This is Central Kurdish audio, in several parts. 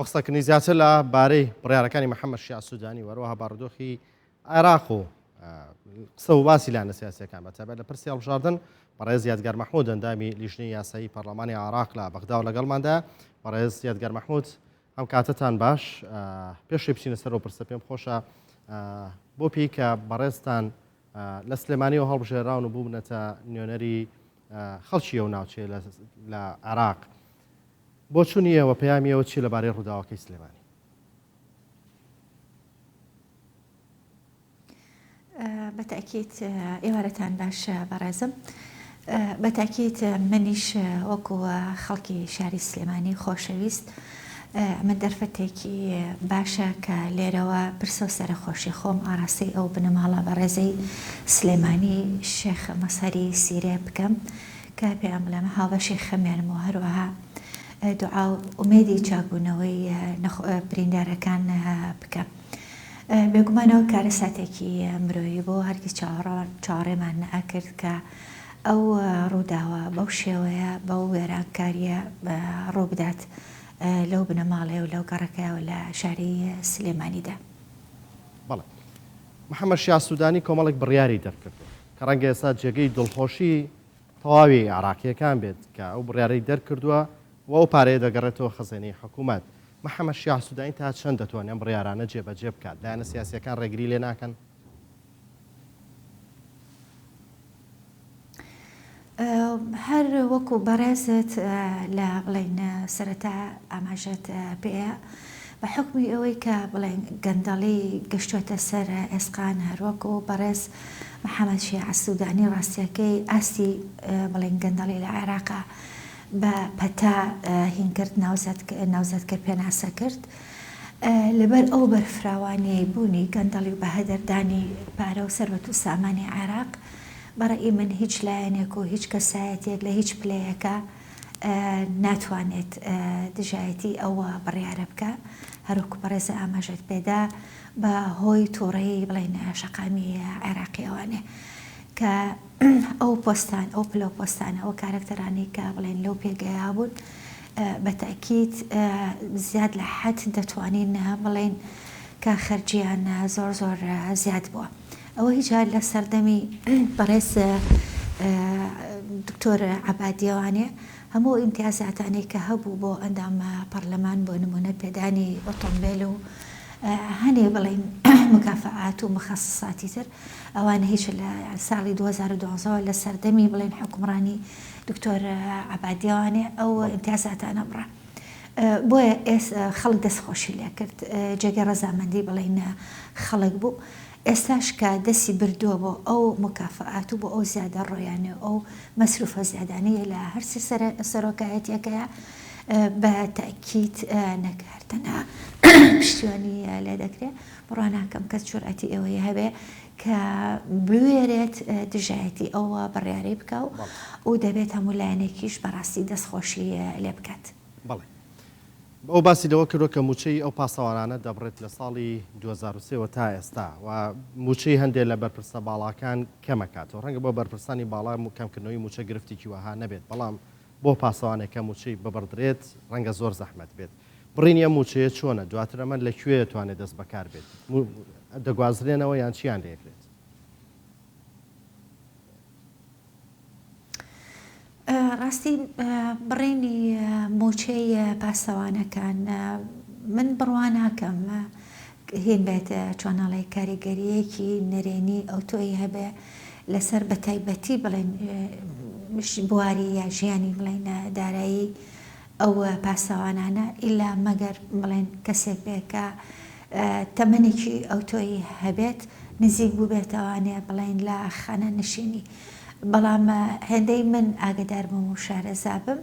بۆ قسەکردنی زیاتر لە بارەی بڕیارەکانی محەممەد شیاع سوودانی و هەروەها بارودۆخی عێراق و قسە و باسی لایەنە سیاسیەکان بە تایبەت لە پرسی هەڵبژاردن بەڕێز یادگار مەحمود ئەندامی لیژنەی یاسایی پەرلەمانی عێراق لە بەغدا و لەگەڵماندا بەڕێز یادگار مەحمود ئەم کاتەتان باش پێشی بچینە سەر و پرسە پێم خۆشە بۆ پێی کە بەڕێزتان لە سلێمانیەوە هەڵبژێراون و بوونەتە نوێنەری خەڵکی ئەو ناوچەیە لە عێراق بۆچونی ئێوە پەیامی ئێوە چیە لەبارەی ڕووداوەکەی سلێمانی؟ بە تەئکید ئێوارەتان باش بەڕێزم. بە تەئکید منیش وەکو خەڵکی شاری سلێمانی خۆشەویست ئەمە دەرفەتێکی باشە کە لێرەوە پرسە و سەرەخۆشی خۆم ئاراستەی ئەو بنەماڵە بەڕێزەی سلێمانی شێخ مەسەری سیرێ بکەم. کە پێیان بڵێم هاوبەشی خەمیانم و هەروەها دوعا و ئومێدی چاکبوونەوەی بریندارەکان بکەم. بێگومان ئەوە کارەساتێکی مرۆیی بوو، هەرگیز چاوەڕێمان نەئەکرد کە ئەو ڕووداوە بەو شێوەیە بەو وێرانکارییە ڕووبدات لەو بنەماڵەیە و لەو گەڕەکە و لە شاری سلێمانیدا. بەڵێ. محەمەد شیاع سوودانی کۆمەڵێک بڕیاری دەرکردووە کە ڕەنگە ئێستا جێگەی دڵخۆشی تەواوی عێراقییەکان بێت کە ئەو بڕیارەی دەرکردووە و ئەو پارەیە دەگەڕێتەوە خەزێنەی حکوومەت. محەمەد شیاع سوودانی تا چەند دەتوانێت ئەم بڕیارانە جێبەجێ بکات؟ لایەنە سیاسییەکان ڕێگری لێ ناکەن؟ هەر وەکو بەڕێزت لە بڵێین سەرەتا ئاماژەت پێیە بە حوکمی ئەوەی کە بڵێین گەندەڵی گەشتوەتە سەر ئێسقان هەروەکو بەڕێز محەمەد شیاع سودانی ڕاستیەکەی ئاستی بڵێین گەندەڵی لە عێراقا بە پەتا هین کرد ناوزەد کرد پێناسە کرد لەبەر ئەو بەرفراوانیەی بوونی گەندەڵی و بەهەدەردانی پارە و سەروەت و سامانی عێراق بە ڕەئی من هیچ لایەنێک و هیچ کەسایەتیەک لە هیچ پلەیەکا ناتوانێت دژایەتی ئەو بڕیارە بکا هەروەکو بەڕێزت ئاماژەت پێدا بە هۆی توڕەیی بڵێین شەقامی عێراقیەوانێ کە ئەو پۆستان ئەو پلە و پۆستانە ئەو کارەکتەرانەی کە بڵێن لەو پێگەیا بوون بە تەئکید زیاد لە حەد دەتوانین بڵێین کە خەرجیان زۆر زۆر زیاد بووە. ئەوە هیچ هەر لە سەردەمی بەڕێز دکتۆر عەبادیەوانێ هەموو ئەو ئیمتیازاتانەی کە هەبوو بۆ ئەندام پەڕلەمان بۆ نمونە پێدانی ئۆتۆمبێل و هەنێ بڵێین مکافەئات و مخەسساتی تر ئەوانە هیچ لە ساڵی 2012 لە سەردەمی بڵێن حوکمڕانی دکتۆر عەبادیەوانێ ئەو ئیمتیازاتانە بڕا. بۆیە ئێس خەڵک دەست خۆشی لێ کرد جێگەی ڕەزامەندی بڵێین خەڵک بوو ئێستاش کە دەستی بردووە بۆ ئەو موکافەئات و بۆ ئەو زیادە ڕۆیانە و ئەو مەسروفە زیادانەی لە هەرسێ سەرۆکایەتیەکەیە بە تەئکید نەک هەر تەنها پشتیوانی لێ دەکرێ بڕوا ناکەم کەس جورئەتی ئەوەی هەبێ کە بوێرێت دژایەتی ئەو بڕیارەی بکا و و دەبێت هەموو لایەنێکیش بەڕاستی دەستخۆشی لێ بکات. بەڵێ. ئەو باسی لەوە کردووە کە مووچەی ئەو پاسەوانانە دەبڕێت لە ساڵی 2003 وە تا ئێستا و مووچەی هەندێک لە بەرپرسە باڵاکان کەمەکاتەوە. ڕەنگە بۆ بەرپرسانی باڵا کەمکردنەوەی مووچە گرفتێکی وەها نەبێت، بەڵام بۆ پاسەوانێک کە مووچەی ببڕدرێت ڕەنگە زۆر زەحمەت بێت. بڕینی ئەم مووچەیە چۆنە؟ دواتر ئەمە لە کوێ دەتوانێت دەست بەکار بێت؟ دەگوازرێنەوە یان چیان لێکرێت؟ ڕاستی بڕینی مووچەی پاسەوانەکان من بڕوا ناکەم هین بێت چۆن ئەڵێی کاریگەرییەکی نەرێنی ئەوتۆی هەبێ لەسەر بەتایبەتی بڵێن بواری یا ژیانی بڵێن دارایی ئەو پاسەوانانە ئیلا مەگەر بڵێن کەسێک بێ کە تەمەنێکی ئەوتۆی هەبێت نزیک بووبێتەوانێ بڵێن لە خانەنشینی بەڵام هێندەی من ئاگەدار بم و شارەزا بم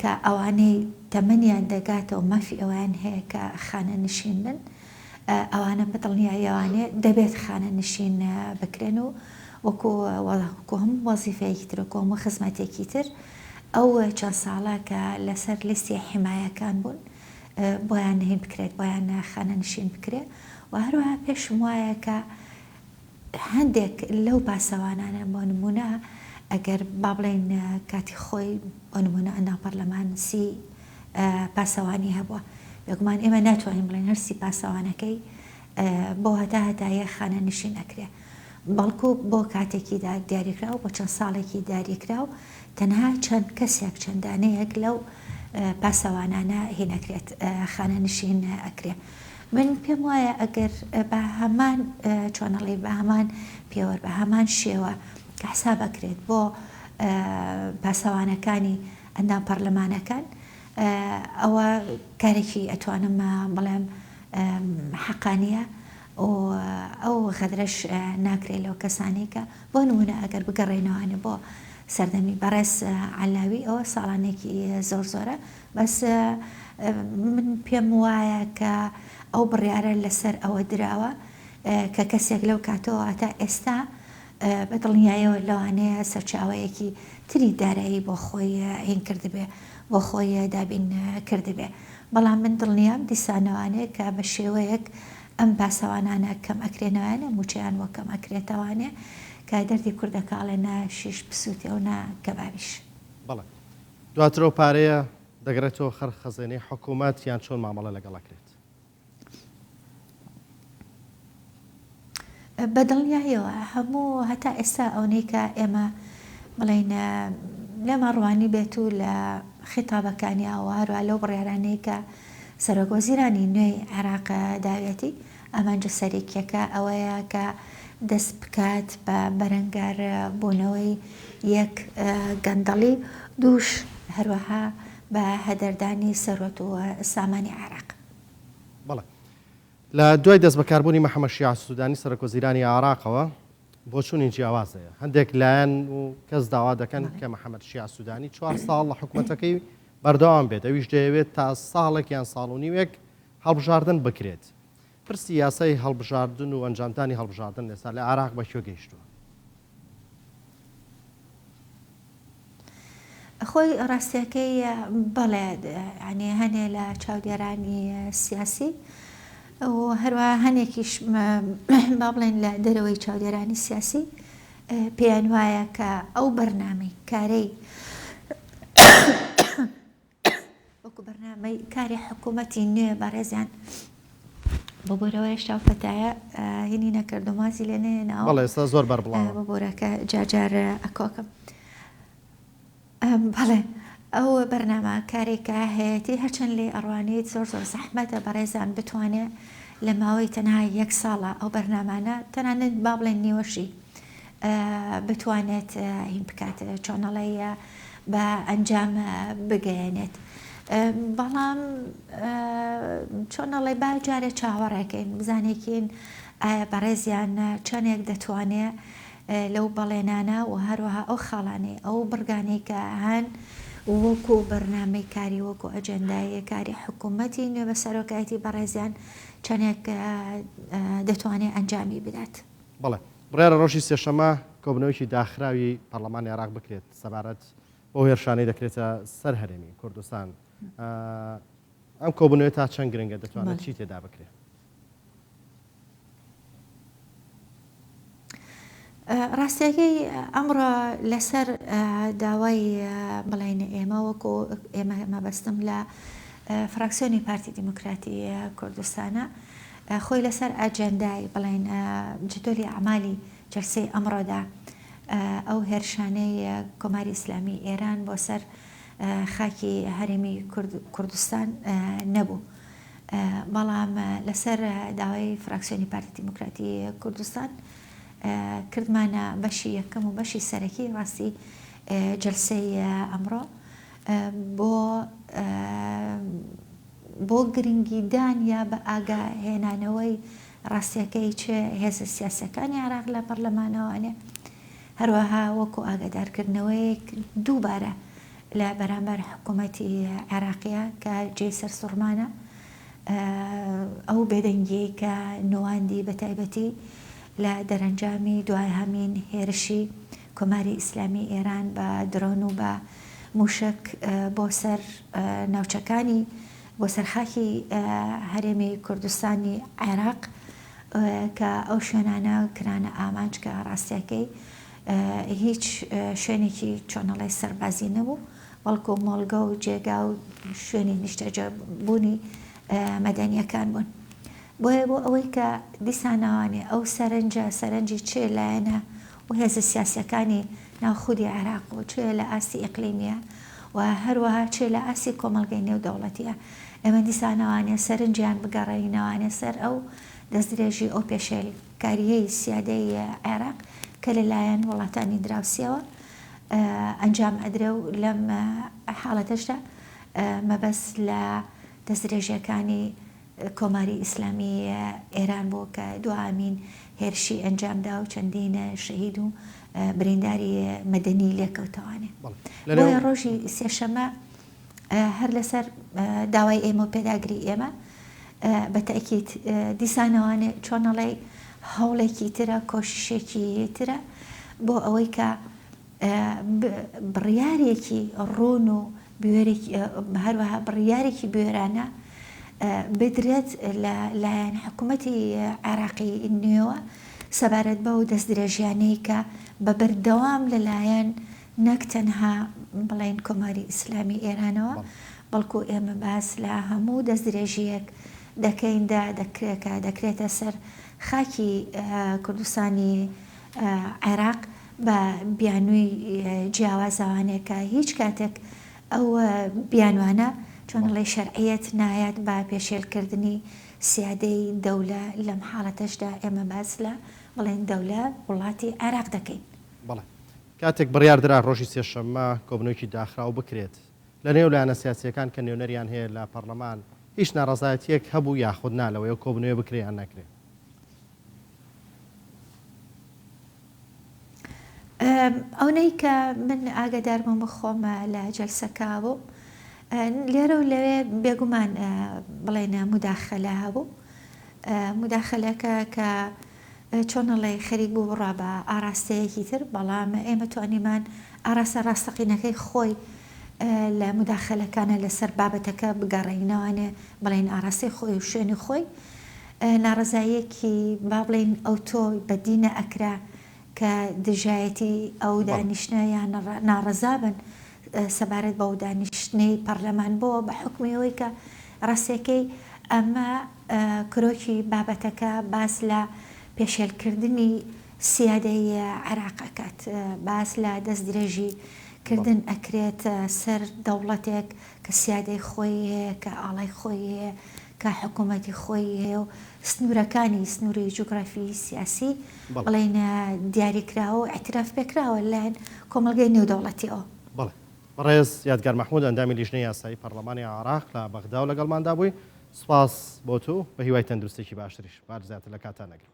کە ئەوانەی تەمەنیان دەگاتەوە مافی ئەوەیان هەیە کە خانەنشین بن ئەوانە بە دڵنیاییەوانێ دەبێت خانەنشین بکرێن و وەکو وەکو هەموو وەزیفەیەکی تر وەکو هەموو خزمەتێکی تر ئەو چەند ساڵە کە لەسەر لیستی حیمایەکان بوون بۆیان هین بکرێت بۆیان خانەنشین بکرێ و هەروەها پێشم وایە کە هەندێک لەو پاسەوانانە بۆ نموونە ئەگەر با بڵێین کاتی خۆی بۆ نموونە ئەندام پەرلەمان سی پاسەوانی هەبووە. بێگومان ئێمە ناتوانین بڵێین هەرسی پاسەوانەکەی بۆ هەتا هەتایە خانەنشین ئەکرێ بەڵکو بۆ کاتێکی دیاریکراو بۆ چەند ساڵێکی دیاریکراو تەنها چەند کەسێک چەند دانەیەک لەو پاسەوانانە هین ئەکرێت خانەنشین ئەکرێ من پێم وایە ئەگەر بە هەمان چۆنەڵی بە هەمان پێوەر بە هەمان شێوە کە حساب ئەکرێت بۆ پاسەوانەکانی ئەندام پەرلەمانەکان ئەوە کارێکی ئەتوانم بڵێم حەقانیە و ئەو غەدرەش ناکرێت لەو کەسانەی کە بۆ نمونە ئەگەر بگەڕێنەوانێ بۆ سەردەمی بەڕێز عەلاوی ئەوە ساڵانێکی زۆر زۆرە بەس من پێم وایە کە ئەو بڕیارە لەسەر ئەوە دراوە کە کەسێک لەو کاتەوە تا ئێستا بە دڵنیایەوە لەوانەیە سەرچاوەیەکی تری دارایی بۆ خۆی هین کردبێ بۆ خۆی دابین کردبێ بەڵام من دڵنیام دیسانەوانێ کە بە شێوەیەک ئەم پاسەوانانە کەم ئەکرێنەوانێ موچەیان بۆ کەم ئەکرێتەوانێ کە دەردی کوردەکاڵێ نا شیش بسوتێ و نا کەبابیش. بەڵێ دواتر ئەو پارەیە دەگەڕێتەوە خەر خەزێنەی حکوومەت یان چۆن مامەڵە لەگەڵ ئەکرێت؟ بە دڵنیایەوە هەموو هەتا ئێستا ئەونەی کە ئێمە بڵێین لێمان ڕوانی بێت و لە خیتابەکانیا و هەروە لەو بڕیارانەی کە سەرۆک وەزیرانی نوێی عێراق داویەتی ئامانجە سەرەکیەکە ئەوەیە کە دەست بکات بە بەرەنگار بوونەوەی یەک گەندەڵی دووش هەروەها بە هەدەردانی سەروەت و سامانی عێراق. بەڵێ. لە دوای دەستبەکاربوونی محەمەد شیاع سودانی سەرۆکوەزیرانی عێراقەوە بۆچوونی جیاواز هەیە. هەندێک لایەن و کەس داوا دەکەن کە محەمەد شیاع سودانی چوار ساڵ لە حکومەتەکەی بەردەوام بێت، ئەویش دەیەوێت تا ساڵێک یان ساڵ و نیوێک هەڵبژاردن بکرێت. پرسی یاسای هەڵبژاردن و ئەنجامدانی هەڵبژاردن ئێستا لە عێراق بە کوێ گەیشتووە؟ خۆی ڕاستیەکەی بەڵێ یانی هەنێ لە چاودێرانی سیاسی و هەروە هەنێکیش با بڵێن لە دەرەوەی چاودێرانی سیاسی پێیان وایە کە ئەو بەرنامەی کارەی وەکو بەرنامەی کاری حکوومەتی نوێ بەڕێزیان ببورەوە هێشتا ئەو پەتایە هینی نەکردم وازی لێ نەهێناوە. بەڵێ ئێستا زۆر بەربڵاوە. ببورە کە جارجار ئەکۆکم. بەڵێ ئەو بەرنامە کارێک کە هەیەتی هەرچەند لێی ئەڕوانیت زۆر زۆر زەحمەتە بەڕێزان بتوانێ لە ماوەی تەنها یەک ساڵە ئەو بەرنامانە تەنانەت با بڵێن نیوەشی بتوانێت هین بکات چۆنەڵێ بە ئەنجام بگەیەنێت بەڵام چۆن ئەڵێ با جارێ چاوەڕێکەین بزانێکین ئایا بەڕێزیان چەندێک دەتوانێ لەو بەڵێنانە و هەروەها ئەو خاڵانەی ئەو بڕگانەی کە هەن وەکو بەرنامەی کاری وەکو ئەجەندای کاری حکوومەتی نوێ بە سەرۆکایەتی بەڕێزیان چەندێک دەتوانێ ئەنجامی بدات. بەڵێ بڕیارە ڕۆژی سێشەممە کۆبوونەوەیەکی داخراوی پەرلەمانی عێراق بکرێت سەبارەت بەو هێرشانەی دەکرێتە سەر هەرێمی کوردستان. ئەم کۆبوونەوەی تا چەند گرنگە دەتوانێت چی تێدا بکرێت؟ ڕاستیەکەی ئەمڕۆ لەسەر داوای بڵێن ئێمە وەکو ئێمە مەبەستم لە فراکسیۆنی پارتی دیموکراتی کوردستانە خۆی لەسەر ئەجێندای بڵێین جدولی ئەعمالی جەلسەی ئەمڕۆدا ئەو هێرشانەی کۆماری ئیسلامی ئێران بۆ سەر خاکی هەرێمی کوردستان نەبوو. بەڵام لەسەر داوای فراکسیۆنی پارتی دیموکراتی کوردستان کردمانە بەشی یەکەم و بەشی سەرەکی ڕاستی جەلسەی ئەمڕۆ بۆ بۆ گرنگیدان یا بە ئاگا هێنانەوەی ڕاستیەکەی چ هێزە سیاسیەکانی عێراق لە پەڕلەمانەوانێ هەروەها وەکو ئاگادارکردنەوەیەک دووبارە لە بەرامبەر حکوومەتی عێراقیە کە جێی سەرسوڕمانە ئەو بێدەنگیەی کە نواندی بە تایبەتی لە دەرەنجامی دوایهەمین هێرشی کۆماری ئیسلامی ئێران بە درۆن و بە مووشەک بۆ سەر ناوچەکانی بۆ سەر خاکی هەرێمی کوردستانی عێراق کە ئەو شوێنانە کرانە ئامانج کە ڕاستیەکەی هیچ شوێنێکی چۆنەڵی سەربازی نەبوو بەڵکو مۆڵگە و جێگا و شوێنی نیشتەجێبوونی. مەدەنیەکان بوون. بۆیە بۆ ئەوەی کە دیسانەوانێ ئەو سەرنجە سەرنجی چ لایەنە و هێزە سیاسیەکانی ناو خودی عێراق و چ لە ئاستی ئیقلیمیە و هەروەها چ لە ئاستی کۆمەڵگەی نێودەوڵەتیە ئێمە دیسانەوانێ سەرنجیان بگەڕێنینەوانێ سەر ئەو دەستدرێژی ئەو پێشێلکارییەی سیادەی عێراق کە لە لایەن وڵاتانی دراوسێوە ئەنجام ئەدرێ و لەم حاڵەتەشدا مەبەست لە دەستدرێژیەکانی کۆماری ئیسلامی ئێران بوو کە دواهەمین هێرشی ئەنجامدا و چەندین شەهید و برینداری مەدەنی لێکەوتەوانێ. بۆیە ڕۆژی سێشەمە هەر لەسەر داوای ئێمە و پێداگری ئێمە بە تەئکید دیسانەوانێ چۆن ئەڵێی هەوڵێکی ترە کۆششێکی ترە بۆ ئەوەی کە بڕیارێکی ڕوون و بوێرێکی هەروەها بڕیارێکی بوێرانە بدرێت لە لایەن حکوومەتی عێراقی نوێوە سەبارەت بەو دەستدرێژیانەی کە بە بەردەوام لەلایەن نەک تەنها بڵێین کۆماری ئیسلامی ئێرانەوە، بەڵکو ئێمە باس لە هەموو دەستدرێژییەک دەکەین دا کە دەکرێتە سەر خاکی کوردستانی عێراق بە بیانووی جیاوازەوانێ کە هیچ کاتێک ئەو بیانوانە چۆن ئەڵێی شەرعیەت نایات بە پێشێلکردنی سیادەی دەولە، لەم حاڵەتەشدا ئێمە باس لە بڵێین دەولە وڵاتی عێراق دەکەین. بەڵێ. کاتێک بڕیار درا ڕۆژی سێشەممە کۆبوونەوەیەکی داخراو بکرێت، لە نێو لایەنە سیاسییەکان کە نوێنەریان هەیە لە پەڕلەمان، هیچ ناڕەزایەتییەک هەبوو یاخود نا لەوەی ئەو کۆبوونەوەیە بکرێ یان نەکرێ؟ ئەونەی کە من ئاگادار بووم خۆم لە جەلسەکە بووم، لێرە و لەوێ بێگومان بڵێنە موداخەلە هەبوو، موداخەلەکە کە چۆن ئەڵێی خەریک بوو بڕوا بە ئاراستەیەکی تر، بەڵام ئێمە توانیمان ئاراستە ڕاستەقینەکەی خۆی لە موداخەلەکانە لەسەر بابەتەکە بگەڕێینەوانێ بڵێین ئاراستەی خۆی و شوێنی خۆی ناڕەزاییەکی با بڵێین ئەوتۆ بەدی نەئەکرا کە دژایەتی ئەو دانیشتنە یان ناڕەزا بن سەبارەت بەو دانیشتنەی پەڕلەمان بۆ بە حوکمی ئەوەی کە ڕاستیەکەی ئەمە کرۆکی بابەتەکە باس لە پێشێلکردنی سیادەی عێراق ئەکات، باس لە دەستدرێژی کردن ئەکرێت سەر دەوڵەتێک کە سیادەی خۆی هەیە، کە ئاڵای خۆی هەیە، کە حکوومەتی خۆی هەیە و سنوورەکانی سنووری جوگرافیی سیاسی بڵێین دیاریکراوە و ئیعتراف پێکراوە لەلایەن کۆمەڵگەی نێودەوڵەتیەوە. بەڵێ. بەڕێز یادگار مەحمود ئەندامی لیژنەی یاسایی پەڕڵەمانی عێراق لە بەغداوە لەگەڵماندا بووی. سوپاس بۆ تۆ و بە هیوای تەندروستیی باشتریش. بار زیاتر لە کاتتان نەگرم.